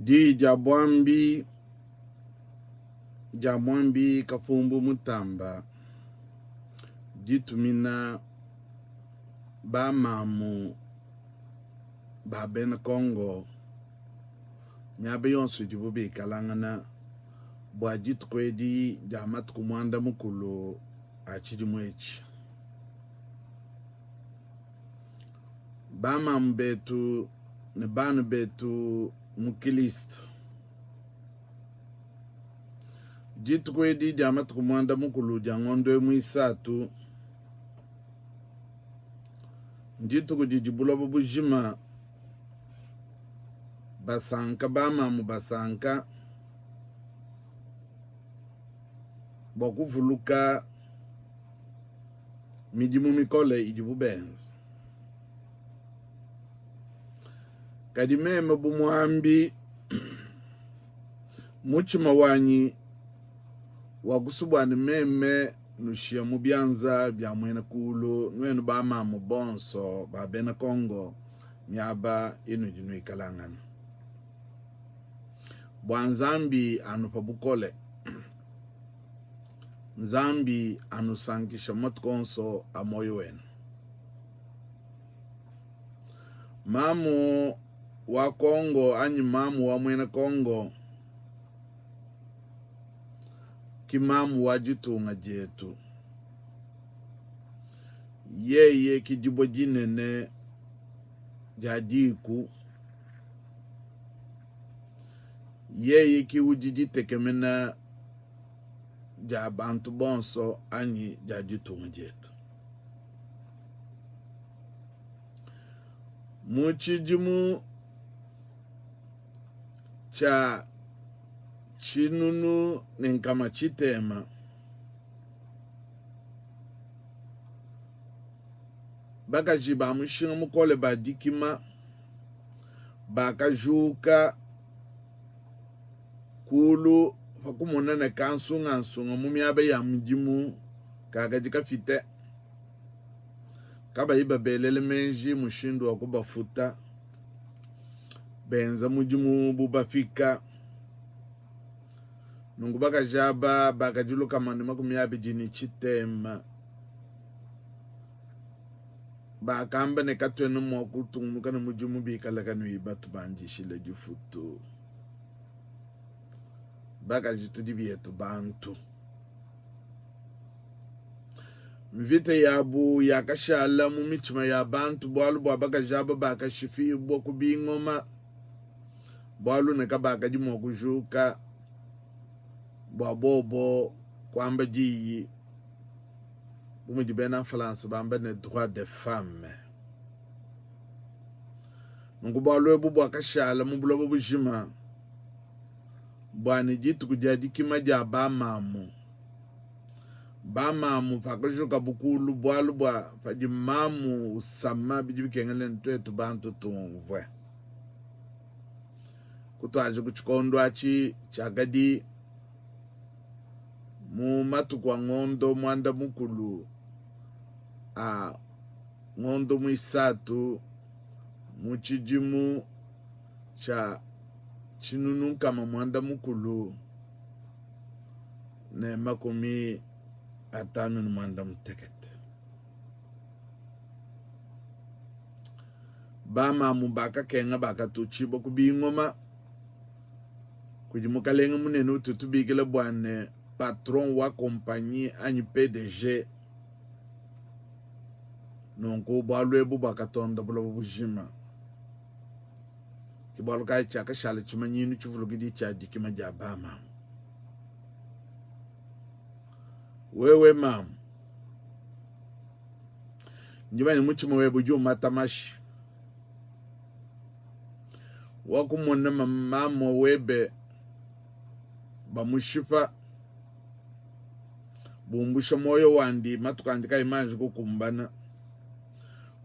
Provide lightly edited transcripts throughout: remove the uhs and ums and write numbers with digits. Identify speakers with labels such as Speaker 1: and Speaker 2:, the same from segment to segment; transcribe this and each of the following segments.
Speaker 1: Diyi dia buambi dia muambi Kapumbu Mutamba ditumina ba mamu ba bena Kongo miaba yonso idibu bikalangana bua dituku edi dia matuku muanda mukulu a tshidimu etshi. Ba mamu betu ne bana betu mu Kilisto. Dituku edi dia matuku muanda mukulu dia ngondo eu muisatu ndituku didi buloba bujima basanka, bamamu basanka bua kuvuluka midimu mikole idibu benza. Kadi meme bu muambi, mutshima wanyi wakusua bua ne meme nushiya mu bianza bia Muena Kulu, nuenu bamamu bonso ba bena Kongo miaba inudi nuikalangana, bua Nzambi anupa bukole, Nzambi anusankisha matuku onso a muoyo wenu. Mamu wa Kongo anyi mamu wa muena Kongo ki mamu wa ditunga dietu. Yeye ki dibue dinene dia diku. Yeye ki udi ditekemena dia bantu bonso anyi dia ditunga dietu. Mu tshidimu tshia 1600, bakaji ba mushinga mukole ba dikima bakajuka kulu pa kumona ne kansungansunga mu miaba ya mudimu kakadi kapite, kabayi babelele meji mushindu wa kubafuta, benza mudimu bu bapika. Nunku bakaji aba bakadi 120 bakamba ne, Katuena mua kutungunuka ne mudimu bikala kanuyi batubandishile difutu. Bakaji tudi bietu bantu. Mvita yabu yakashala mu mitshima ya bantu bualu bua bakaji aba bakashipibua ku bingoma, bualu ne kabakadi mua kujuka bua bobo kuamba diyi bu mudi bena Mfulansa bamba ne droit de femme. Nunku bualu ebu buakashala mu buloba bujima bua ne dituku dia dikima dia bamamu. Bamamu pakajukabu kulu, bualu bua padi mamu usama bidi bikengela ne tuetu bantu tumvue. Kutuadija ku tshikondo atshi tshiakadi mu matuku a ngondo muanda mukulu a ngondo muisatu mu tshidimu tshia 1658. Bamamu bakakenga bakatutshibua ku bingoma kudi mukalenge munene utu tubikila bua ne patron wa kompanyi anyi PDG. Nunku bualu ebu buakatonda buloba bujima. Ke bualu kayi tshiakashala tshimanyinu tshivulukidi tshia dikima dia bamamu. Wewe mamu, ndi manya mutshima webe udi umata mashi wakumona mamu webe bamushipa bumbusha muoyo wandi matuku andi kayi manji kukumbana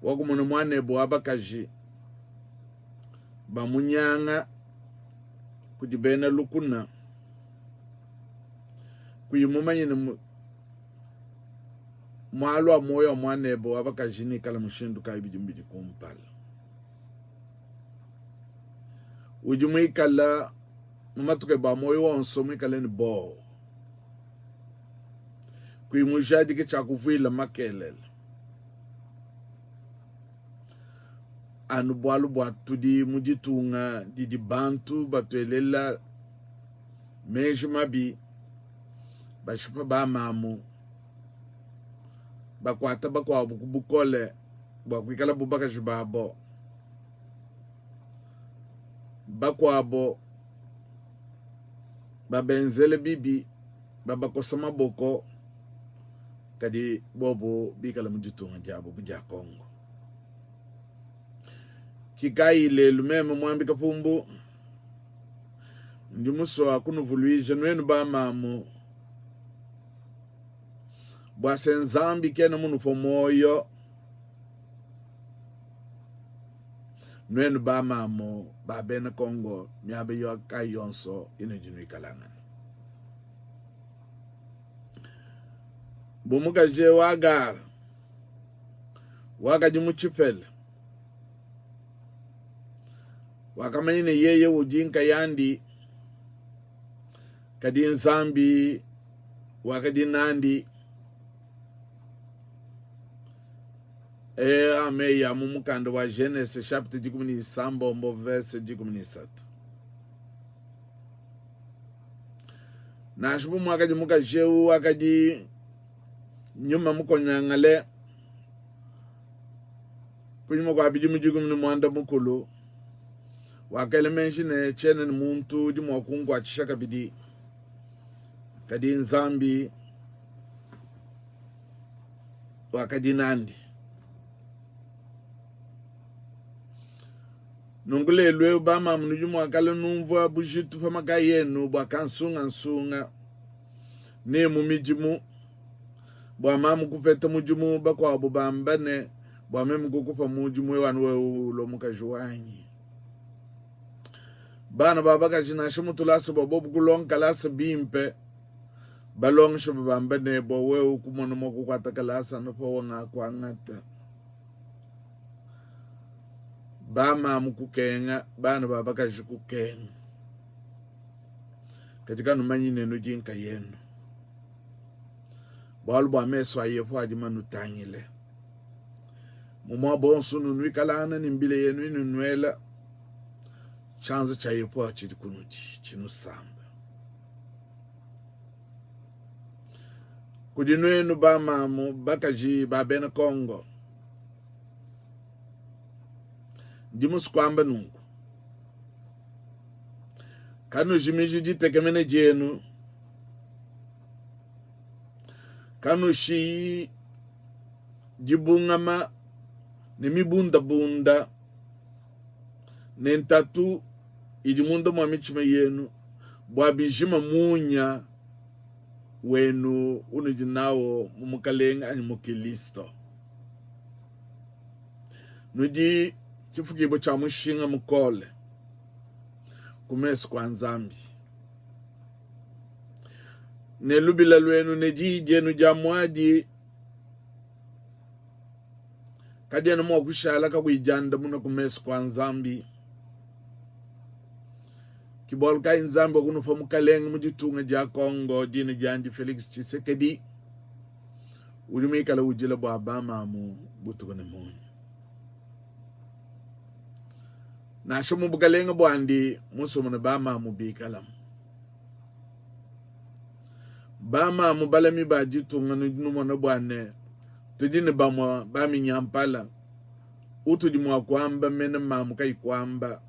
Speaker 1: wakumona muanebe wa bakaji bamunyanga kudi bena lukuna kuyi mumanye ne malu a muoyo wa muanebe wa bakaji nikala mushindu kayi bidimu bidi kumpala. Udi muikala mu matuku ebe a muoyo wonso muikale ne buowa, kuyi mujadike tshia kuvuila makelela, anu bualu bua tudi mu ditunga didi bantu batuelela meji mabi, bashipa bamamu, bakuata bakuabu ku bukole bua kuikalabu bakaji babo, bakuabo babenzele bibi, babakosa maboko, kadi bobu bikale mu ditunga diabo bu dia Congo. Kikayi lelu meme Muambi Kapumbu ndi musua kunuvuluija nuenu bamamu bua se Nzambi kena munupua muoyo nuenu bamamu ba bena Congo miaba kayi yonso inudi nuikalangana. Bu mukaji wa Agar wakadi mu tshipela, wakamanya ne yeye udi nkayandi, kadi Nzambi wakadi nandi. E, a meyi a mu mukanda wa Genese chapitre 16 verse 13. Nansha bu muakadi mukaji eu wakadi nyuma mukonyangale kunyima kua bidimu 16, wakela meji ne, tshiena ne muntu udi mua kunkuatshisha kabidi, kadi Nzambi wakadi nandi. Nunku lelu eu bamamu nudi mua kala numvua bujitu pa makaya enu bua kansungansunga ne mu midimu bua mamu kupeta mudimu, bakuabu bamba ne, bua meme kukupa mudimu eu anu wewe ulua mukaji wanyi. Bana ba bakaji nansha mu tulasa bua bobu kulonga kalasa bimpe, balongesha babamba ne, bua wewe kumona mua kukuata kalasa anu pa wangakuangata. Bamamu kukenga, bana ba bakaji kukenga. Kadi kanumanyi ne nudi nkayenu, bualu bua mesu a Yehowa adi manutangile. Mu muaba wonso nunuikalangana ne mbila yenu inunuela, tshianza tshia Yehowa tshidi kunudi tshinusamba. Kudi nuenu bamamu bakaji ba bena Kongo, ndi musue kuamba nunku, kanujimiji ditekemena dienu, kanushiyi dibungama ne mibundabunda ne ntatu idi munda mua mitshima yenu bua bijima munya wenu unudi nawo mu Mukalenge anyi mu Kilisto. Nudi tshifukibua tshia mushinga mukole ku mesu kua Nzambi, ne lubila luenu ne diyi dienu dia muadi kadiena mua kushala kakuyi diandamuna ku mesu kua Nzambi. Ke bualu kayi Nzambi wakunupa mukalenge mu ditunga dia Congo, dina diandi Felix Tshisekedi, udi muikale udila bua bamamu butuku ne munya. Nansha mu bukalenge buandi musomone bamamu bikalamu. Bamamu balami ba ditunga, nudi numona bua ne tudi ne bamue baminyampala utudi mua kuamba mene mamu kayi kuamba,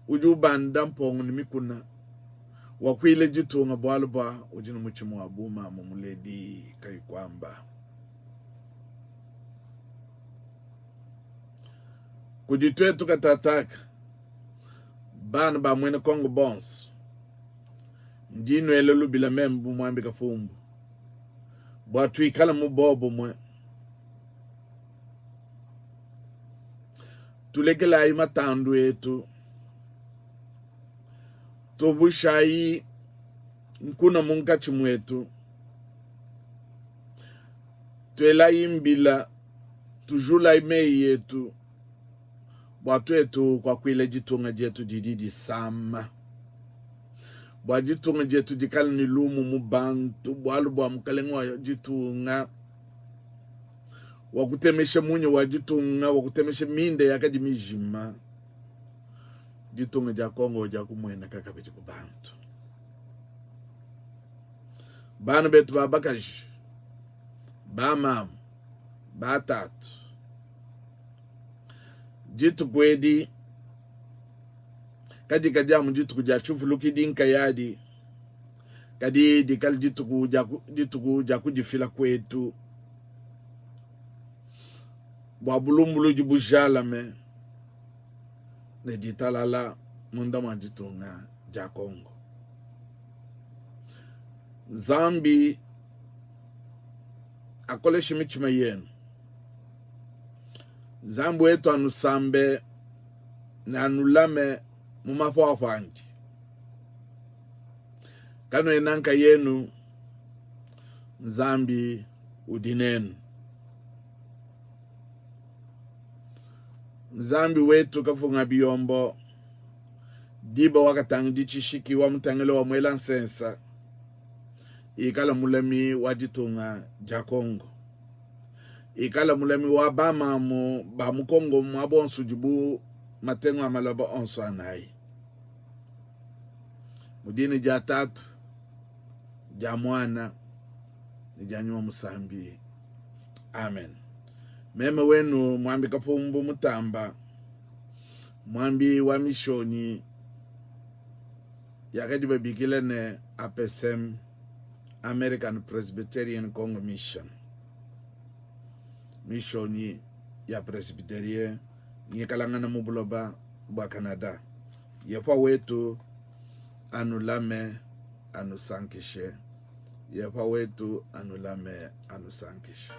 Speaker 1: udi ubanda mpongo ne mikuna, wakuila ditunga bualu bua udi ne mutshima wa bumamu muledi kayi kuamba. Kudi tuetu katataka bana ba muena Kongo bonso, ndi nuela lubila meme bu Muambi Kapumbu bua tuikale mu bobumue. Tulekelayi matandu etu, tubushayi nkuna munkatshi muetu, tuelayi mbila, tujulayi meyi etu. Bua tuetu kuakuila ditunga dietu didi disama, bua ditunga dietu dikale ne lumu mu bantu, bualu bua mukalenge wa ditunga wakutemesha munya wa ditunga, wakutemesha minda yakadi mijima, ditunga dia Kongo diakumueneka kabidi ku bantu. Bana betu ba bakaji, ba mamu, ba tatu, dituku edi kadikadi amu dituku dia tshivulukidi nkayadi, kadi dikale dituku dia dituku dia kudifila kuetu bua bulumbuludi bujalame ne ditalala munda mua ditunga dia Kongo. Nzambi akoleshe mitshima yenu. Nzambi wetu anusambe ne anulame mu mapuapua andi. Kanuena nkayenu, Nzambi udi nenu. Nzambi wetu kafunga biyombo diba wakatangidi tshishiki wa mutangila wa muela nsensa ikala mulami wa ditunga dia Kongo ikala mulami wa bamamu ba mu Kongo muaba onso udibu matengu a maloba onso anayi mu dina dia Tatu dia Muana ne dia Nyuma Musambi amen meme wenu muambi Kapumbu Mutamba muambi wa mishonyi yakadi babikila ne APCM American Presbyterian Congo Mission mishonyi ya Presbyterien ngikalangana mu buloba bua Canada Yehowa wetu anulame anusankishe Yehowa wetu anulame anusankishe.